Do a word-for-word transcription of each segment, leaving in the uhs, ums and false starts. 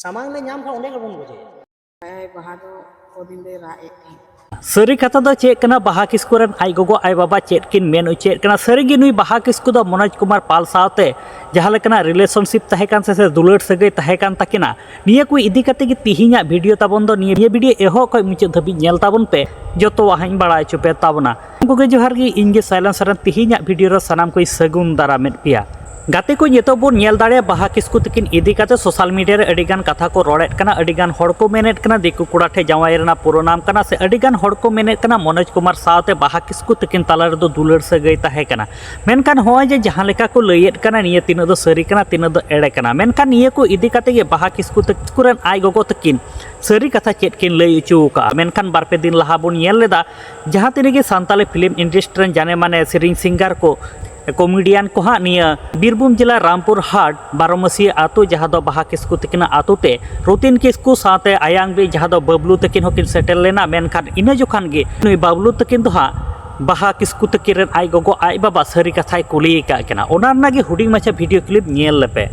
ᱥᱟᱢᱟᱝ ᱞᱮ ᱧᱟᱢ ᱠᱷᱟᱱ ᱚᱸᱰᱮ ᱜᱮᱵᱚᱱ ᱜᱚᱡᱮᱭᱟ᱾ ᱟᱭ ᱵᱟᱦᱟ ᱫᱚ ᱠᱚᱫᱤᱱ ᱫᱚᱭ ᱨᱟᱜ ᱮᱫ ᱛᱟᱦᱮᱸᱫ᱾ ᱥᱟᱹᱨᱤ ᱠᱟᱛᱷᱟ ᱫᱚ ᱪᱮᱫ ᱠᱟᱱᱟ, ᱵᱟᱦᱟ ᱠᱤᱥᱠᱩ ᱨᱮᱱ ᱟᱡ ᱜᱚᱜᱚ ᱟᱡ ᱵᱟᱵᱟ ᱪᱮᱫ ᱠᱤᱱ ᱢᱮᱱ ᱚᱪᱚᱭᱮᱫ ᱠᱟᱱᱟ? ᱥᱟᱹᱨᱤᱜᱮ ᱱᱩᱭ ᱵᱟᱦᱟ ᱠᱤᱥᱠᱩ ᱫᱚ ᱢᱚᱱᱳᱡᱽ ᱠᱩᱢᱟᱨ ᱯᱟᱞ ᱥᱟᱶᱛᱮ ᱡᱟᱦᱟᱸ ᱞᱮᱠᱟᱱᱟᱜ ᱨᱤᱞᱮᱥᱚᱱᱥᱤᱯ ᱛᱟᱦᱮᱸ ᱠᱟᱱ ᱥᱮ, ᱥᱮ ᱫᱩᱞᱟᱹᱲ ᱥᱟᱹᱜᱟᱹᱭ ᱛᱟᱦᱮᱸ ᱠᱟᱱ ᱛᱟᱹᱠᱤᱱᱟ, ᱱᱤᱭᱟᱹ ᱠᱚ ᱤᱫᱤ ᱠᱟᱛᱮ ᱜᱮ ᱛᱤᱦᱤᱧᱟᱜ ᱵᱷᱤᱰᱤᱭᱳ ᱛᱟᱵᱚᱱ ᱫᱚ᱾ ᱱᱤᱭᱟᱹ, ᱱᱤᱭᱟᱹ ᱵᱷᱤᱰᱤᱭᱳ ᱮᱦᱚᱵ ᱠᱷᱚᱱ ᱢᱩᱪᱟᱹᱫ ᱫᱷᱟᱹᱵᱤᱡ ᱧᱮᱞ ᱛᱟᱵᱚᱱ ᱯᱮ, ᱡᱚᱛᱚᱣᱟᱜ ᱦᱟᱸᱜ ᱤᱧ ᱵᱟᱲᱟᱭ ᱦᱚᱪᱚ ᱯᱮ ᱛᱟᱵᱚᱱᱟ᱾ ᱩᱱᱠᱩ ᱜᱮ ᱡᱚᱦᱟᱨ ᱜᱮ, ᱤᱧ ᱜᱮ ᱥᱟᱭᱞᱮᱱᱥ ᱨᱮᱱ ᱛᱤᱦᱤᱧᱟᱜ ᱵᱷᱤᱰᱤᱭᱳ ᱨᱮ ᱥᱟᱱᱟᱢ ᱠᱚᱧ ᱥᱟᱹᱜᱩᱱ ᱫᱟᱨᱟᱢᱮᱫ ᱯᱮᱭᱟ᱾ ᱜᱟᱛᱮ ᱠᱚ, ᱱᱤᱛᱚᱜ ᱵᱚᱱ ᱧᱮᱞ ᱫᱟᱲᱮᱭᱟᱜᱼᱟ ᱵᱟᱦᱟ ᱠᱤᱥᱠᱩ ᱛᱟᱹᱠᱤᱱ ᱤᱫᱤ ᱠᱟᱛᱮ ᱥᱳᱥᱟᱞ ᱢᱤᱰᱤᱭᱟ ᱨᱮ ᱟᱹᱰᱤ ᱜᱟᱱ ᱠᱟᱛᱷᱟ ᱠᱚ ᱨᱚᱲᱮᱫ ᱠᱟᱱᱟ, ᱟᱹᱰᱤ ᱜᱟᱱ ᱦᱚᱲ ᱠᱚ ᱢᱮᱱᱮᱫ ᱠᱟᱱᱟ ᱫᱤᱠᱩ ᱠᱚᱲᱟ ᱴᱷᱮᱱ ᱡᱟᱶᱟᱭ ᱨᱮᱱᱟᱜ ᱯᱩᱨᱟᱹ ᱱᱟᱢ ᱠᱟᱱᱟ, ᱥᱮ ᱟᱹᱰᱤ ᱜᱟᱱ ᱦᱚᱲ ᱠᱚ ᱢᱮᱱᱮᱫ ᱠᱟᱱᱟ ᱢᱚᱱᱳᱡᱽ ᱠᱩᱢᱟᱨ ᱥᱟᱶᱛᱮ ᱵᱟᱦᱟ ᱠᱤᱥᱠᱩ ᱛᱟᱹᱠᱤᱱ ᱛᱟᱞᱟ ᱨᱮᱫᱚ ᱫᱩᱞᱟᱹᱲ ᱥᱟᱹᱜᱟᱹᱭ ᱛᱟᱦᱮᱸ ᱠᱟᱱᱟ᱾ ᱢᱮᱱᱠᱷᱟᱱ ᱱᱚᱜᱼᱚᱭ ᱡᱮ ᱡᱟᱦᱟᱸ ᱞᱮᱠᱟ ᱠᱚ ᱞᱟᱹᱭᱮᱫ ᱠᱟᱱᱟ, ᱱᱤᱭᱟᱹ ᱛᱤᱱᱟᱹᱜ ᱫᱚ ᱥᱟᱹᱨᱤ ᱠᱟᱱᱟ, ᱛᱤᱱᱟᱹᱜ ᱫᱚ ᱮᱲᱮ ᱠᱟᱱᱟ, ᱢᱮᱱᱠᱷᱟᱱ ᱱᱤᱭᱟᱹ ᱠᱚ ᱤᱫᱤ ᱠᱟᱛᱮ ᱜᱮ ᱵᱟᱦᱟ ᱠᱤᱥᱠᱩ ᱛᱟᱹᱠᱤᱱ ᱨᱮᱱ ᱟᱡ ᱜᱚᱜᱚ ᱛᱟᱹᱠᱤᱱ ᱥᱟᱹᱨᱤ ᱠᱟᱛᱷᱟ ᱪᱮᱫ ᱠᱤᱱ ᱞᱟᱹᱭ ᱦᱚᱪᱚ ᱟᱠᱟᱫᱼᱟ᱾ ᱢᱮᱱᱠᱷᱟᱱ ᱵᱟᱨ ᱯᱮ ᱫᱤᱱ ᱞᱟᱦᱟ ᱵᱚᱱ ᱧᱮᱞ ᱞᱮᱫᱟ, ᱡᱟᱦᱟᱸ ᱛᱤᱱᱟᱹᱜ ᱜᱮ ᱥᱟᱱᱛᱟᱞᱤ ᱯᱷᱤᱞᱢ ᱤᱱᱰᱟᱥᱴᱨᱤ ᱨᱮᱱ ᱡᱟᱱᱮ ᱢᱟᱱᱮ ᱥᱮᱨᱮᱧ ᱥᱤᱝᱜᱟᱨ ᱠᱚ, ᱠᱚᱢᱮᱰᱤᱭᱟᱱ ᱠᱚ ᱦᱟᱸᱜ ᱱᱤᱭᱟᱹ ᱵᱤᱨᱵᱷᱩᱢ ᱡᱮᱞᱟ ᱨᱟᱢᱯᱩᱨ ᱦᱟᱴ ᱵᱟᱨᱚᱢᱟᱹᱥᱤᱭᱟᱹ ᱟᱹᱛᱩ, ᱡᱟᱦᱟᱸ ᱫᱚ ᱵᱟᱦᱟ ᱠᱤᱥᱠᱩ ᱛᱟᱹᱠᱤᱱᱟᱜ ᱟᱹᱛᱩ ᱛᱮ, ᱨᱚᱛᱤᱱ ᱠᱤᱥᱠᱩ ᱥᱟᱶᱛᱮ ᱟᱭᱟᱝ ᱵᱤ, ᱡᱟᱦᱟᱸ ᱫᱚ ᱵᱟᱹᱵᱞᱩ ᱛᱟᱹᱠᱤᱱ ᱦᱚᱸᱠᱤᱱ ᱥᱮᱴᱮᱨ ᱞᱮᱱᱟ᱾ ᱢᱮᱱᱠᱷᱟᱱ ᱤᱱᱟᱹ ᱡᱚᱠᱷᱟᱱ ᱜᱮ ᱱᱩᱭ ᱵᱟᱹᱵᱞᱩ ᱛᱟᱹᱠᱤᱱ ᱫᱚ ᱦᱟᱸᱜ ᱵᱟᱦᱟ ᱠᱤᱥᱠᱩ ᱛᱟᱹᱠᱤᱱ ᱨᱮᱱ ᱟᱡ ᱜᱚᱜᱚ ᱟᱡ ᱵᱟᱵᱟ ᱥᱟᱹᱨᱤ ᱠᱟᱛᱷᱟᱭ ᱠᱩᱞᱤ ᱟᱠᱟᱫ ᱠᱤᱱᱟ᱾ ᱚᱱᱟ ᱨᱮᱱᱟᱜ ᱜᱮ ᱦᱩᱰᱤᱧ ᱢᱟᱪᱷᱟ ᱵᱷᱤᱰᱤᱭᱳ ᱠᱞᱤᱯ ᱧᱮᱞ ᱞᱮᱯᱮ᱾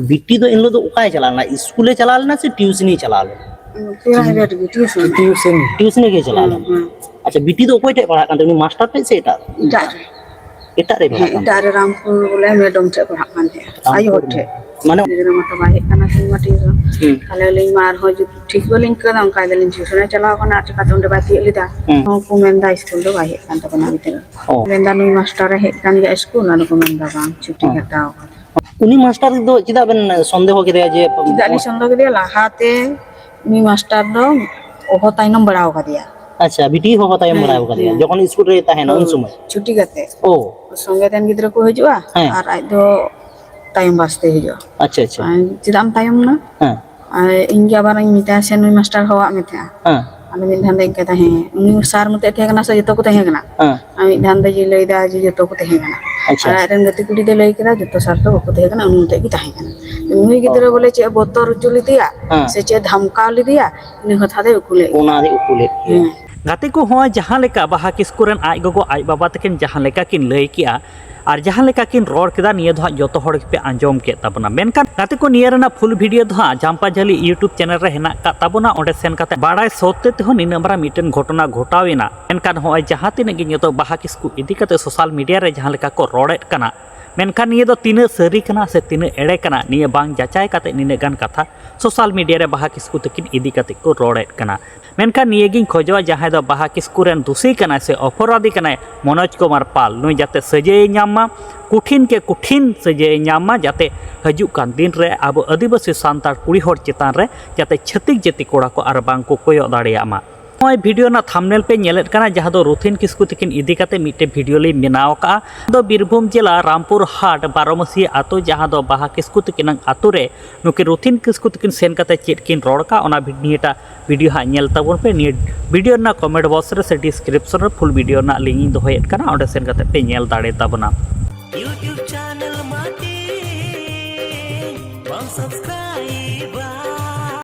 ᱵᱤᱴᱤ ᱫᱚ ᱮᱱᱦᱤᱞᱳᱜ ᱫᱚ ᱚᱠᱟᱭ ᱪᱟᱞᱟᱣ ᱞᱮᱱᱟ? ᱥᱠᱩᱞᱮ ᱪᱟᱞᱟᱣ ᱞᱮᱱᱟ ᱥᱮ ᱴᱤᱭᱩᱥᱚᱱᱤ ᱪᱟᱞᱟᱣ ᱞᱮᱱᱟ? ᱯᱨᱟᱭᱵᱷᱮᱴ ᱜᱮ, ᱴᱤᱭᱩᱥᱚᱱ᱾ ᱴᱤᱭᱩᱥᱚᱱ᱾ ᱴᱤᱭᱩᱥᱚᱱᱤ ᱜᱮ ᱪᱟᱞᱟᱣ ᱦᱮᱸ, ᱞᱮᱱᱟ᱾ ᱦᱮᱸ᱾ ᱟᱪᱪᱷᱟ, ᱵᱤᱴᱤ ᱫᱚ ᱚᱠᱚᱭ ᱴᱷᱮᱡ ᱯᱟᱲᱦᱟᱜ ᱠᱟᱱ ᱛᱟᱦᱮᱸ? ᱩᱱᱤ ᱢᱟᱥᱴᱟᱨ ᱴᱷᱮᱡ ᱥᱮ ᱮᱴᱟᱜ ᱨᱮ? ᱮᱴᱟᱜ ᱨᱮ᱾ ᱮᱴᱟᱜ ᱨᱮ ᱯᱟᱲᱦᱟᱜ ᱦᱮᱸ, ᱠᱟᱱ ᱮᱴᱟᱜ ᱨᱮ ᱨᱟᱢᱯᱩᱨ ᱵᱚᱞᱮ ᱢᱮᱰᱚᱢ ᱴᱷᱮᱡ ᱯᱟᱲᱦᱟᱜ ᱠᱟᱱ ᱛᱟᱦᱮᱸᱜᱼᱟ᱾ ᱨᱟᱢᱯᱩᱨ ᱟᱭᱳ ᱦᱚᱲ ᱴᱷᱮᱡ᱾ ᱢᱟᱱᱮ ᱜᱤᱫᱽᱨᱟᱹ ᱢᱟᱛᱚ ᱵᱟᱭ ᱦᱮᱡ ᱠᱟᱱᱟ ᱥᱮ ᱢᱟ ᱴᱤᱭᱩᱥᱚᱱ᱾ ᱦᱩᱸ᱾ ᱛᱟᱦᱞᱮ ᱟᱹᱞᱤᱧ ᱢᱟ ᱟᱨᱦᱚᱸ ᱡᱩ-, ᱴᱷᱤᱠ ᱵᱟᱹᱞᱤᱧ ᱟᱹᱭᱠᱟᱹᱣ ᱫᱟ, ᱚᱱᱠᱟ ᱫᱟᱞᱤᱧ ᱴᱤᱭᱩᱥᱚᱱᱮ ᱪᱟᱞᱟᱣ ᱠᱟᱱᱟ ᱟᱨ ᱪᱤᱠᱟᱛᱮ ᱚᱸᱰᱮ ᱵᱟᱭ ᱛᱤᱭᱳᱜ ᱞᱮᱫᱟ᱾ ᱦᱩᱸ᱾ ᱦᱚᱸ ᱠᱚ ᱢᱮᱱᱫᱟ ᱥᱠᱩᱞ ᱫᱚ ᱵᱟᱭ ᱦᱮᱡ ᱠᱟᱱ ᱛᱟᱵᱚᱱᱟ ᱜᱤᱫᱽᱨᱟᱹ᱾ ᱚ᱾ ᱢᱮᱱᱫᱟ ᱱᱩᱭ ᱢᱟᱥᱴᱟᱨᱮ ᱦᱮᱡ ᱠᱟᱱ ᱜᱮᱭᱟ ᱥᱠᱩᱞ, ᱟᱫᱚ ᱠᱚ ᱢᱮᱱᱫᱟ ᱵᱟᱝ, ᱪᱷᱩᱴᱤ ᱦᱩᱸ᱾ ᱦᱟᱛᱟᱣ ᱠᱟᱫᱟ᱾ ᱩᱱᱤ ᱢᱟᱥᱴᱟᱨ ᱫᱚ ᱪᱮᱫᱟᱜ ᱵᱮᱱ ᱥᱚᱱᱫᱮᱦᱚ ᱠᱮᱫᱮᱭᱟ ᱡᱮ ᱪᱮᱫᱟᱜ ᱞᱤᱧ ᱥᱚᱱᱫᱮᱦᱚ ᱠᱮᱫᱮᱭᱟ? ᱞᱟᱦᱟᱛᱮ ᱩᱱᱤ ᱢᱟᱥᱴᱟᱨ ᱫᱚ ᱚᱦᱚ ᱛᱟᱭᱱᱚᱢ ᱵᱟᱲᱟᱣ ᱠᱟᱫᱮᱭᱟ᱾ ᱟᱪᱪᱷᱟ, ᱵᱤᱴᱤ ᱦᱚᱦᱚ ᱛᱟᱭᱚᱢ ᱦᱮᱸ, ᱵᱟᱲᱟᱣ ᱠᱟᱫᱮᱭᱟ ᱦᱮᱸ᱾ ᱡᱚᱠᱷᱚᱱ ᱥᱠᱩᱞ ᱨᱮ ᱛᱟᱦᱮᱱᱟ ᱩᱱ ᱦᱳᱭ, ᱥᱚᱢᱚᱭ? ᱪᱷᱩᱴᱤ ᱠᱟᱛᱮ᱾ ᱚ᱾ ᱥᱚᱸᱜᱮ ᱛᱮᱱ ᱜᱤᱫᱽᱨᱟᱹ ᱠᱚ ᱦᱤᱡᱩᱜᱼᱟ ᱦᱮᱸ᱾ ᱟᱨ ᱟᱡ ᱫᱚ ᱛᱟᱭᱚᱢ ᱵᱟᱥ ᱛᱮ ᱦᱤᱡᱩᱜᱼᱟ᱾ ᱟᱪᱪᱷᱟ, ᱟᱪᱪᱷᱟ᱾ ᱟᱨ ᱪᱮᱫᱟᱜ ᱮᱢ ᱛᱟᱭᱚᱢ ᱱᱟ? ᱦᱮᱸ᱾ ᱟᱨ ᱤᱧ ᱜᱮ ᱟᱵᱟᱨ ᱤᱧ ᱢᱮᱛᱟᱭᱟ ᱥᱮ ᱱᱩᱭ ᱢᱟᱥᱴᱟᱨ ᱦᱚᱦᱚᱣᱟᱜ ᱢᱮ ᱛᱟᱦᱮᱸᱜᱼᱟ᱾ ᱦᱮᱸ᱾ ᱟᱫᱚ ᱢᱤᱫ ᱫᱷᱟᱣ ᱫᱚ ᱤᱱᱠᱟᱹ ᱛᱟᱦᱮᱸ, ᱩᱱᱤ ᱥᱟᱨ ᱢᱚᱛᱚᱡ ᱛᱟᱦᱮᱸ ᱠᱟᱱᱟ ᱥᱮ ᱡᱚᱛᱚ ᱠᱚ ᱛᱟᱦᱮᱸ ᱠᱟᱱᱟ? ᱦᱮᱸ᱾ ᱟᱨ ᱢᱤᱫ ᱫᱷᱟᱣ ᱫᱚ ᱡᱮ ᱞᱟᱹᱭ ᱫᱟ ᱡᱮ ᱡᱚᱛᱚ ᱠᱚ ᱛᱟᱦᱮᱸ ᱠᱟᱱᱟ᱾ ᱟᱪᱪᱷᱟ᱾ ᱟᱨ ᱟᱡ ᱨᱮᱱ ᱜᱟᱛᱮ ᱠᱩᱲᱤ ᱫᱚᱭ ᱞᱟᱹᱭ ᱠᱮᱫᱟ ᱡᱚᱛᱚ ᱥᱟᱨ ᱫᱚ ᱵᱟᱠᱚ ᱛᱟᱦᱮᱸ ᱠᱟᱱᱟ, ᱩᱱᱤ ᱢᱚᱛᱚᱡ ᱜᱮ ᱛᱟᱦᱮᱸ ᱠᱟᱱᱟ᱾ ᱩᱱᱤ ᱜᱤᱫᱽᱨᱟᱹ ᱵᱚᱞᱮ ᱪᱮᱫ ᱮ ᱵᱚᱛᱚᱨ ᱦᱚᱪᱚ ᱞᱮᱫᱮᱭᱟ ᱦᱮᱸ᱾ ᱥᱮ ᱪᱮᱫ ᱮ ᱫᱷᱟᱢᱠᱟᱣ ᱞᱮᱫᱮᱭᱟ, ᱤᱱᱟᱹ ᱠᱟᱛᱷᱟ ᱫᱚᱭ ᱩᱠᱩ ᱞᱮᱫ ᱜᱮᱭᱟ᱾ ᱚᱱᱟ ᱨᱮ ᱩᱠᱩ ᱞᱮᱫ ᱜᱮᱭᱟ᱾ ᱦᱮᱸ᱾ ᱜᱟᱛᱮ ᱠᱚ, ᱦᱚᱸ ᱡᱟᱦᱟᱸ ᱞᱮᱠᱟ ᱵᱟᱦᱟ ᱠᱤᱥᱠᱩ ᱨᱮᱱ ᱟᱡ ᱜᱚᱜᱚ ᱟᱡ ᱵᱟᱵᱟ ᱛᱟᱹᱠᱤᱱ ᱡᱟᱦᱟᱸ ᱞᱮᱠᱟ ᱠᱤᱱ ᱞᱟᱹᱭ ᱠᱮᱜᱼᱟ ᱟᱨ ᱡᱟᱦᱟᱸ ᱞᱮᱠᱟ ᱠᱤᱱ ᱨᱚᱲ ᱠᱮᱫᱟ, ᱱᱤᱭᱟᱹ ᱫᱚ ᱦᱟᱸᱜ ᱡᱚᱛᱚ ᱦᱚᱲ ᱜᱮᱯᱮ ᱟᱸᱡᱚᱢ ᱠᱮᱫ ᱛᱟᱵᱚᱱᱟ᱾ ᱢᱮᱱᱠᱷᱟᱱ ᱜᱟᱛᱮ ᱠᱚ, ᱱᱤᱭᱟᱹ ᱨᱮᱱᱟᱜ ᱯᱷᱩᱞ ᱵᱷᱤᱰᱤᱭᱳ ᱫᱚ ᱦᱟᱸᱜ ᱡᱟᱢᱯᱟ ᱡᱷᱟᱹᱞᱤ YouTube ᱪᱮᱱᱮᱞ ᱨᱮ ᱦᱮᱱᱟᱜ ᱟᱠᱟᱫ ᱛᱟᱵᱚᱱᱟ᱾ ᱚᱸᱰᱮ ᱥᱮᱱ ᱠᱟᱛᱮ ᱵᱟᱲᱟᱭ ᱥᱚᱛᱛᱮ ᱛᱮᱦᱚᱸ ᱱᱤᱱᱟᱹᱜ ᱢᱟᱨᱟᱝ ᱢᱤᱫᱴᱮᱱ ᱜᱷᱚᱴᱚᱱᱟ ᱜᱷᱚᱴᱟᱣ ᱮᱱᱟ᱾ ᱢᱮᱱᱠᱷᱟᱱ ᱦᱚᱸᱜᱼᱚᱭ ᱡᱟᱦᱟᱸ ᱛᱤᱱᱟᱹᱜ ᱜᱮ ᱱᱤᱛᱚᱜ ᱵᱟᱦᱟ ᱠᱤᱥᱠᱩ ᱤᱫᱤ ᱠᱟᱛᱮ ᱥᱳᱥᱟᱞ ᱢᱤᱰᱤᱭᱟ ᱨᱮ ᱡᱟᱦᱟᱸ ᱞᱮᱠᱟ ᱠᱚ ᱨᱚᱲᱮᱫ ᱠᱟᱱᱟ, ᱢᱮᱱᱠᱷᱟᱱ ᱱᱤᱭᱟᱹ ᱫᱚ ᱛᱤᱱᱟᱹᱜ ᱥᱟᱹᱨᱤ ᱠᱟᱱᱟ ᱥᱮ ᱛᱤᱱᱟᱹᱜ ᱮᱲᱮ ᱠᱟᱱᱟ, ᱱᱤᱭᱟᱹ ᱵᱟᱝ ᱡᱟᱪᱟᱭ ᱠᱟᱛᱮ ᱱᱤᱱᱟᱹᱜ ᱜᱟᱱ ᱠᱟᱛᱷᱟ ᱥᱳᱥᱟᱞ ᱢᱤᱰᱤᱭᱟ ᱨᱮ ᱵᱟᱦᱟ ᱠᱤᱥᱠᱩ ᱛᱟᱹᱠᱤᱱ ᱤᱫᱤ ᱠᱟᱛᱮ ᱠᱚ ᱨᱚᱲᱮᱫ ᱠᱟᱱᱟ᱾ ᱢᱮᱱᱠᱷᱟᱱ ᱱᱤᱭᱟᱹᱜᱤᱧ ᱠᱷᱚᱡᱚᱜᱼᱟ, ᱡᱟᱦᱟᱸᱭ ᱫᱚ ᱵᱟᱦᱟ ᱠᱤᱥᱠᱩ ᱨᱮᱱ ᱫᱩᱥᱤ ᱠᱟᱱᱟᱭ ᱥᱮ ᱚᱯᱚᱨᱟᱫᱤ ᱠᱟᱱᱟᱭ ᱢᱚᱱᱳᱡᱽ ᱠᱩᱢᱟᱨ ᱯᱟᱞ, ᱱᱩᱭ ᱡᱟᱛᱮ ᱥᱟᱹᱡᱟᱹᱭᱮ ᱧᱟᱢ ᱢᱟ, ᱠᱩᱴᱷᱤᱱ ᱠᱮ ᱠᱩᱴᱷᱤᱱ ᱥᱟᱹᱡᱟᱹᱭᱮ ᱧᱟᱢ ᱢᱟ, ᱡᱟᱛᱮ ᱦᱤᱡᱩᱜ ᱠᱟᱱ ᱫᱤᱱ ᱨᱮ ᱟᱵᱚ ᱟᱹᱫᱤᱵᱟᱹᱥᱤ ᱥᱟᱱᱛᱟᱲ ᱠᱩᱲᱤ ᱦᱚᱲ ᱪᱮᱛᱟᱱ ᱨᱮ ᱡᱟᱛᱮ ᱪᱷᱟᱹᱛᱤᱠ ᱡᱟᱹᱛᱤ ᱠᱚᱲᱟ ᱠᱚ ᱟᱨ ᱵᱟᱝ ᱠᱚ ᱠᱚᱭᱚᱜ ᱫᱟᱲᱮᱭᱟᱜ ᱢᱟ᱾ ᱱᱚᱜᱼᱚᱭ ᱵᱷᱤᱰᱤᱭᱳ ᱨᱮᱱᱟᱜ ᱛᱷᱟᱢᱵᱱᱮᱞ ᱯᱮ ᱧᱮᱞᱮᱫ ᱠᱟᱱᱟ, ᱡᱟᱦᱟᱸ ᱫᱚ ᱨᱩᱛᱷᱤᱱ ᱠᱤᱥᱠᱩ ᱛᱟᱹᱠᱤᱱ ᱤᱫᱤ ᱠᱟᱛᱮ ᱢᱤᱫᱴᱮᱱ ᱵᱷᱤᱰᱤᱭᱳ ᱞᱤᱧ ᱵᱮᱱᱟᱣ ᱟᱠᱟᱫᱼᱟ᱾ ᱫᱚ ᱵᱤᱨᱵᱷᱩᱢ ᱡᱮᱞᱟ ᱨᱟᱢᱯᱩᱨ ᱦᱟᱴ ᱵᱟᱨᱚᱢᱟᱹᱥᱤ ᱟᱛᱳ, ᱡᱟᱦᱟᱸ ᱫᱚ ᱵᱟᱦᱟ ᱠᱤᱥᱠᱩ ᱛᱟᱹᱠᱤᱱᱟᱜ ᱟᱛᱳ ᱨᱮ ᱱᱩᱠᱤᱱ ᱨᱩᱛᱷᱤᱱ ᱠᱤᱥᱠᱩ ᱛᱟᱹᱠᱤᱱ ᱥᱮᱱ ᱠᱟᱛᱮ ᱪᱮᱫ ᱠᱤᱱ ᱨᱚᱲ ᱠᱟᱜ, ᱚᱱᱟ ᱵᱷᱤ-, ᱱᱤᱭᱟᱹᱴᱟᱜ ᱵᱷᱤᱰᱤᱭᱳ ᱦᱟᱸᱜ ᱧᱮᱞ ᱛᱟᱵᱚᱱ ᱯᱮ᱾ ᱱᱤᱭᱟᱹ ᱵᱷᱤᱰᱤᱭᱳ ᱨᱮᱱᱟᱜ ᱠᱚᱢᱮᱱᱴ ᱵᱚᱠᱥ ᱨᱮ ᱥᱮ ᱰᱤᱥᱠᱨᱤᱯᱥᱚᱱ ᱨᱮ ᱯᱷᱩᱞ ᱵᱷᱤᱰᱤᱭᱳ ᱨᱮᱱᱟᱜ ᱞᱤᱝᱠ ᱤᱧ ᱫᱚᱦᱚᱭᱮᱫ ᱠᱟᱱᱟ, ᱚᱸᱰᱮ ᱥᱮᱱ ᱠᱟᱛᱮ ᱯᱮ ᱧᱮᱞ ᱫᱟᱲᱮ ᱛᱟᱵᱚᱱᱟ᱾ YouTube channel ᱢᱟᱴᱤ ᱵᱟᱢ subscribe